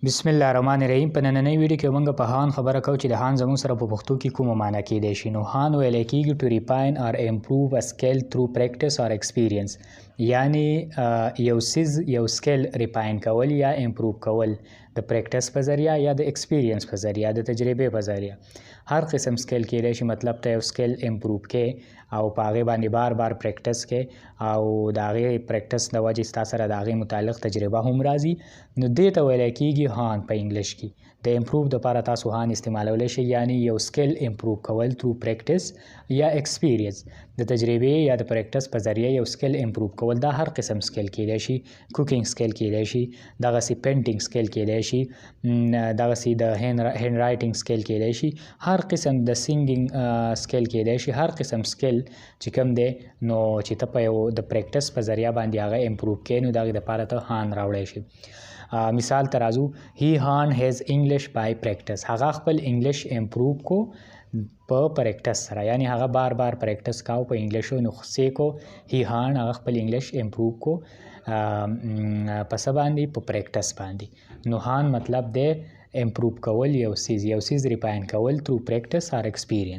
بسم الله الرحمن الرحیم. په نننۍ ویډیو کې موږ په hone خبره کوو چې د hone زموږ سره په پښتو کې کومه معنا کیدای شي. نو hone ویل کېږي to refine or improve a skill through practice or experience، یعنی یو څیز، یو skill refine کول یا improve کول د practice په ذریعہ یا د experience په ذریعہ، د تجربې په ذریعہ. هر قسم skill کیدای شي، مطلب ته یو skill improve کې او په هغې باندې بار بار practice کې او د هغې practice د وجې ستا سره د هغې متعلق تجربه هم راځي، نو دې ته ویل کېږي hone. په انګلیش کې د improve دپاره تاسو hone استعمالولی شئ، یعنی یو skill improve کول through practice یا experience، د تجربې یا د practice په ذریعه یو skill improve کول. دا هر قسم skill کیدای شي، cooking skill کیدای شي، دغسې painting skill کیدای شي، دغسې د handwriting skill کیدای شي، هر قسم د singing skill کیدای شي. هر قسم skill چې کوم دی، نو چې ته په یو د practice په ذریعه باندې هغه improve کې، نو د هغې دپاره ته hone راوړی شي. مثال ته راځو، he honed his English by practice. هغه خپل English improve کو په practice سره، یعنی هغه بار بار practice کاو په انګلیشو، نو څه کو؟ he honed، هغه خپل English improve کو په څه باندې؟ په practice باندې. نو hone مطلب دی improve کول یو څیز، یو څیز refine کول through practice or experience.